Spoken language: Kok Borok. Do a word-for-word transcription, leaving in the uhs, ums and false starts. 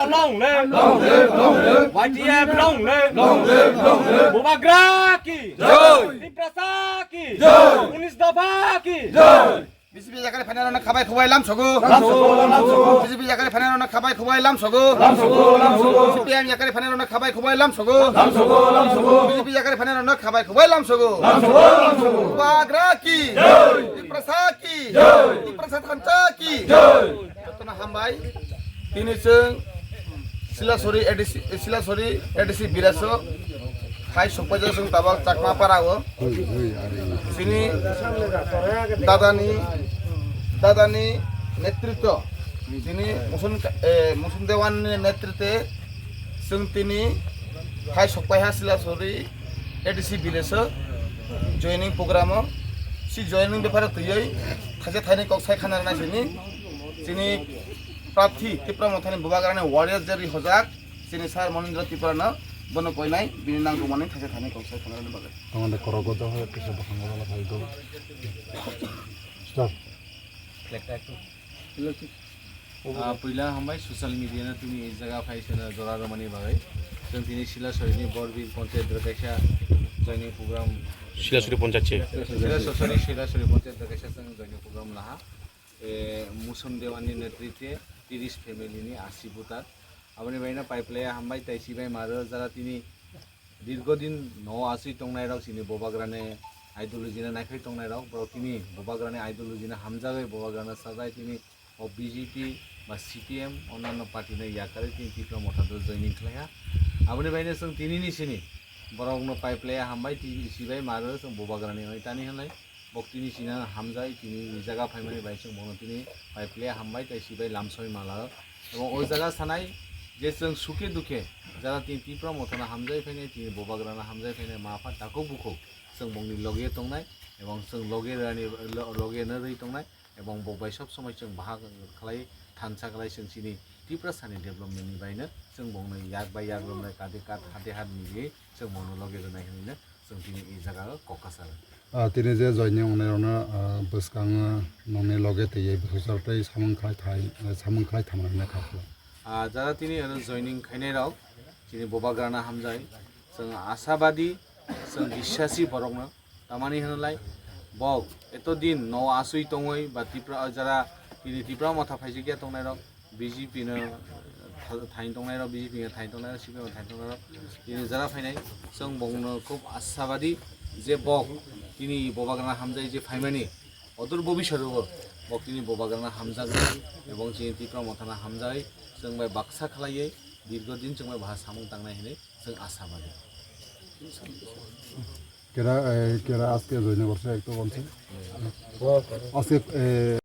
Long live! Long live! Long live! Y T F long live! Long live! Long live! Bubagra ki! Jai! Tiprasa ki! Jai! Unis dapha ki! Jai! B J P yakari phainairokno khabai khubai lamsogo. Lamsogo, lamsogo. B J P yakari phainairokno khabai khubai lamsogo. Lamsogo, lamsogo. C P I M yakari phainairokno khabai khubai lamsogo. Lamsogo, lamsogo. B J P yakari phainairokno khabai khubai lamsogo. Lamsogo, lamsogo. Bubagra ki! Jai! Tiprasa ki! Jai! Tiprasa thansa ki! Jai! Jotono hambai. Tini chwng Silasori A D C, Silasori A D C village o hai sokpaijak chwng tabok Chakma para o. Chini dadani, dadani netritwo, chini Musun, eh, Musun Dewan ni netritwe chwng tini hai sokpaiha Silasori A D C village o joining program o. Si joining bepar o twiwi thaisa thaini kok sai khana rwna sini chini prarthi Tipra Mothani Bubagrani warrior je rihojak chini Sir Monindra Tripura no bono koinai bini nangkukmani thaisa thaini kok sai khana rwna bagwi. Tongmani korok o dohor kisa bwkhango bono phai do. Stop. Ah, puila hambai social media no tini e jaga phai seno jora romani bagwi. Chwng tini Silasori ni Borbir Panchayat dwrwkaisa joining program. Silasori Panchayat se. Silasori, Silasori Panchayat dwrwkaisa chwng joining program laha. Eh, Muson Dewan ni netritwe tiris family ni asi voter. Aboni bagwi no paiplaya hambai tai sibai maro jara tini dirgo din no aswi tongnai rok chini Bubagrani ideology no naikhai tongnai rok borok tini Bubagrani ideology no hamjagwi Bubagrano sajai tini o B J P ba C P M onanno party no yakarwi tini Tipra Motha do joining khlaiha. Aboni bagwi no chwng tini ni sini borok no paiplaya hambai tini sibai maro chwng Bubagrani hwnwi tani hwnlai. Bok tini sina hamjai, tini e jaga phaimani bai chwng bono tini paiplaya hambai tei sibai lamsoi mala. Abo o jaga sanai je chwng suke dukhe jara tini Tipra Mothano hamjai phainai, tini Bubagrano hamjai phainai, ma pha takhuk bukhuk chwng bongni loge tongnai, ebong chwng loge rani, lo-, loge no rwi tongnai, ebong bok bai sob somoi chwng bahag khlai, thansa khlai chwng chini Tiprasani development ni bai no chwng bongno yak bai yak romnai, kade kat hade hat ni chwng bono loge rwnai hwnwi no chwng tini e jaga o kok kasa rw. Ah, tini je joining wngnai rokno, ah, bwskango nongni loge twiwi bwsajak tei samung khlai thai, samung khlai thangna hwnwi kha phano. Ah, jara tini oro joining khainai rok chini Bubagrano hamjai, chwng ashabadi, chwng biswasi borokno, tamani hwnlai bok eto din no aswi tongwi ba Tipra, jara tini Tipra Motha phaijakya tongnai rok, B J P no tha-, thain tongnai rok, B J P no thain tongnai rok, C P M no thain tongnai rok, tini jara phainai, chwng bongno khub ashabadi je bok tini Bubagrano hamjai je phaimani odur bobiswt o bok tini Bubagrano hamjaknai ebong chini Tipra Mothano hamjai chwng bai baksa khlaiwi dirgo din chwng bai baha samung tangnai hwnwi chwng ashabadi. Kera, eh, kera aske joining korse ekto bonse. Aske, eh,